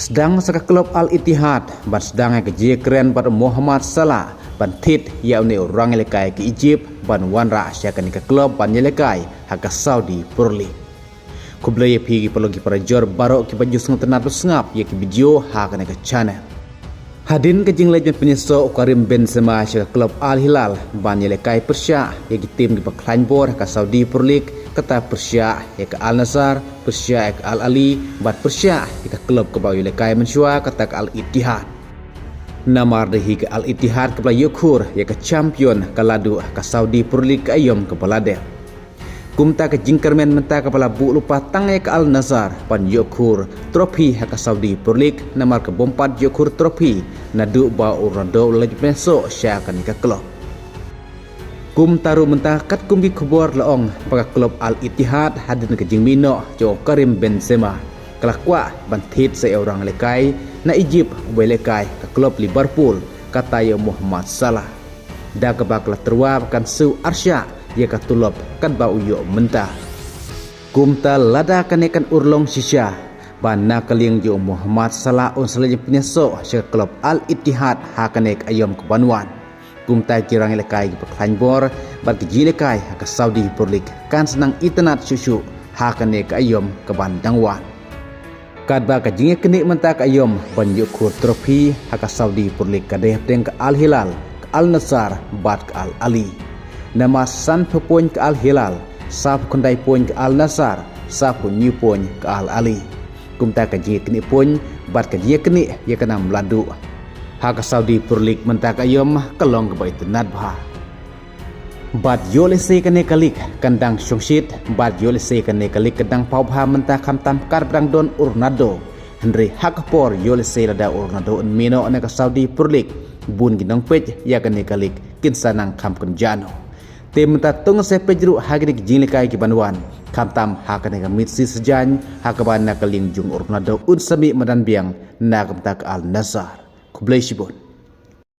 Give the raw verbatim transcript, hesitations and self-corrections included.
Sdang sa ka klub Al Ittihad ban sdang ïa ka jingkren bad Mohamed Salah ban thied ïa une u rangïalehkai ka Egypt ban wanrah sha kane ka klub ban ïalehkai ha ka Saudi Pro League. Khublei ïa phi ki paralok ki parajor baroh kiba ju sngewtynnad ban sngap ïa ki video ha kane ka channel. Hadien ka jingleit ban pynïasoh u Karim Benzema sha ka klub Al Hilal ban ïalehkai pyrshah ïa ki tim kiba khlaiñ bor ha ka Saudi Pro League, kata pyrshah ïa ka Al Nassr, pyrshah ïa ka Al Ahly bad pyrshah ïa ka klub kaba u ïalehkai mynshuwa, kata ka Al Ittihad. Namar da hi ka Al Ittihad kaba la ïoh khur ïa ka champion ka la duh ha ka Saudi Pro League ka aïom kaba la dep. Kumta ka jingkyrmen mynta kaba la buh lypa tang ïa ka Al Nassr ban ïoh khur trophy ha ka Saudi Pro League, namar ka bym pat ïoh khur trophy naduh ba u Ronaldo u la leit pynïasoh sha kane ka klub. Kumta ruh mynta katkum ki khubor la ong ba ka klub Al Ittihad hadien ka jingmih noh jong u Karim Benzema ka la kwah ban thied sa ïa u rangïalehkai na Egypt uba ïalehkai ka klub Liverpool, kata ïa u Mohamed Salah. Da kaba ka la tyrwa ba kan siew arshah ïa ka tulop katba u ïoh mynta. Kumta lada kane kan urlong shisha ba na ka liang jong u Mohamed Salah un sa leit pynïasoh sha ka klub Al Ittihad ha kane ka aïom ka ban wan, kumta ki rangïalehkai kiba khlaiñ bor bad ki jingïalehkai ha ka Saudi Pro League kan sa nang itynnad shuh shuh ha kane ka aïom ka ban dang wan. Katba ka jingïaknieh mynta ka aïom ban ïoh khur trophy ha ka Saudi Pro League ka dei hapdeng ka Al Hilal, ka Al Nassr bad ka Al Ahly. Namar sanphew point ka Al Hilal, sawphew khyndai point ka Al Nassr, sawphew hynñiew point ka Al Ahly. Kumta ka jingïaknieh point bad ka jingïaknieh ïa ka nam la duh ha ka Saudi Pro League mynta ka aïom ka long kaba itynnad bha. Bad ïoh lehse kane ka league kan dang shongshit, bad ïoh lehse kane ka league kan dang paw bha mynta khamtam katba dang don u Ronaldo. Hynrei ha ka por ïoh lehse lada u Ronaldo un mih noh na ka Saudi Pro League, bun ki nongpeit ïa kane ka league kin sa nang kham kynjah noh. Te mynta to ngin sa peit ruh ha kine ki jingïalehkai ki ban wan, khamtam ha kane ka miet shi sajan ha kaba na ka liang jong u Ronaldo un sa mih madan biang na ka bynta ka Al Nassr. Khublei shibun.